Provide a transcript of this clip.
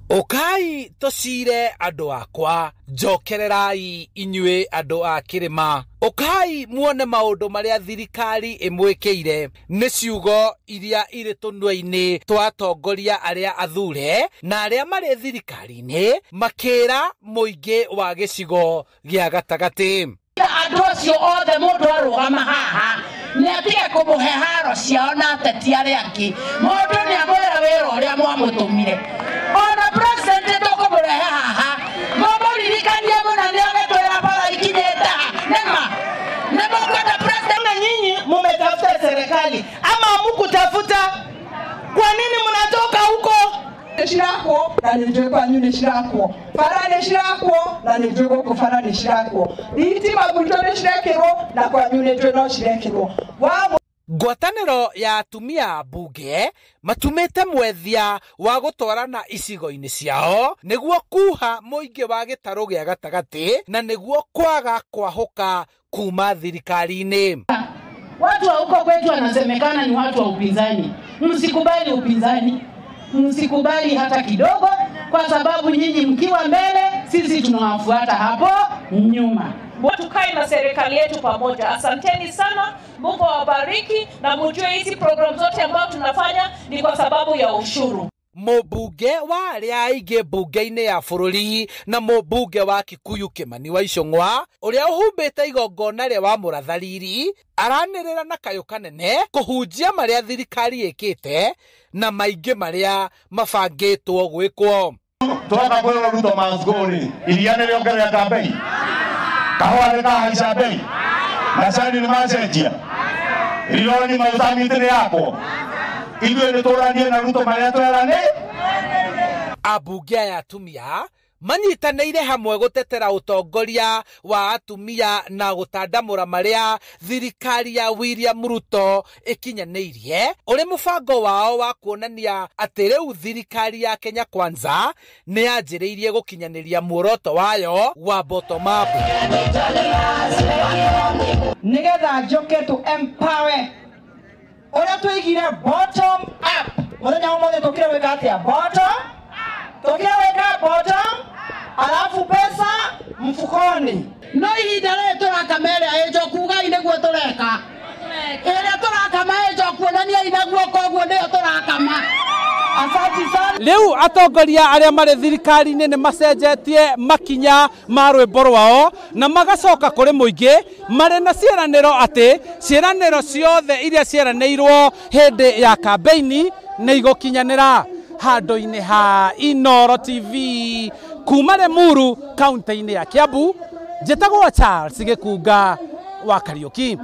Ũkai tũcire andũ akwa, njokererai inyuĩ andũ a kĩrĩma. Ũkai muone maũndũ marĩa thirikari ĩmwĩkĩire. Nĩ ciugo iria irĩ tũnua-inĩ twa atongoria arĩa athure na arĩa marĩ thirikari-inĩ makĩra mũingĩ wa gĩcigo gĩa gatagatĩ. Andũ acio othe mũndũ arũgama haha nĩ atige kũmũhe haro ciao na ateti arĩa angĩ. Mũndũ nĩ amwĩra wĩra ũrĩa mwamũtũmire. Ona president tũkũmũrehe haha mũmũririkanie mũno nĩ agĩtwĩra bara ikinyĩte ha. Nĩma nĩ mũkwenda president. Na nyinyi mumetafuta serikali ama hamukutafuta? Kwa nini mnatoka huko? Nĩcirakwo na nĩ njũĩ kwanyu nĩcirakwo, bara nĩcirakwo na nĩ njũĩ gũkũ bara nĩcirakwo, thitima gwitũ nĩcirekĩrwo na kwanyu nĩ njũĩ no cirekĩrwo. Ngwatanĩro ya atumia a mbunge matumĩte mwethia wa gũtwarana icigo-inĩ ciao nĩguo kuha mũingĩ wa gĩtarũ gĩa gatagatĩ na nĩguo kwaga kwahũka kuma thirikari-inĩ. Watu wa huko kwetu wanasemekana ni watu wa upinzani. Msikubali upinzani, msikubali hata kidogo, kwa sababu nyinyi mkiwa mbele sisi tunawafuata hapo nyuma. Tukae na serikali yetu pamoja. Asanteni sana, Mungu awabariki, na mjue hizi program zote ambazo tunafanya ni kwa sababu ya ushuru. Mũmbunge wa arĩa aingĩ mbunge-inĩ ya bũrũri na mũmbunge wa Kikuyu Kimani wa Ichung'wa ũrĩa ũhumbĩte igongona rĩa wa Mũrathariri aranĩrĩra na kayũ kanene kũhunjia marĩa thirikari ĩkĩte na maingĩ marĩa mabangĩtwo gwĩkwo. Twaka kwĩrwo Ruto must go rĩ, iria nĩ rĩongerereka bei, kahũa nĩ kahaica bei, macani nĩ macenjia, rironi maguta mĩtĩ nĩ yakwo. Ithuĩ nĩ tũranie na Ruto marĩa twerane. Ambunge aya atumia manyitanĩire hamwe gũtetera ũtongoria wa atumia na gũtandamũra marĩa thirikari ya William Ruto ĩkinyanĩirie ũrĩ mũbango wao wa kuonania atĩ rĩu thirikari ya Kenya Kwanza nĩ yanjĩrĩirie gũkinyanĩria muoroto wayo wa bottom up. Nĩgetha njoke to empower ũrĩa tũigire bottom up. Mũthenya wa ũmũthĩ tũkire gwĩka atĩa? Bottom tũkire gwĩka bottom, alafu pesa mfukoni. No ihinda rĩrĩ tũrakama ĩrĩa ĩ njoku, ugai nĩguo tũreka. Ĩrĩa tũrakama ĩ njoku, onaniai na guoko ũguo nĩyo tũrakama. Asante sana. Rĩu atongoria arĩa marĩ thirikari-inĩ nĩ macenjetie makinya ma rwĩmbo rwao na magacoka kũrĩ mũingĩ marĩ na ciĩranĩro atĩ ciĩranĩro ciothe iria cieranĩirwo hĩndĩ ya kambeini nĩ igũkinyanĩra. Handũ-inĩ ha Inooro TV kuma Limuru kaunti-inĩ ya Kiambu, njĩtagwo Charles Gĩkunga wa Kariũki.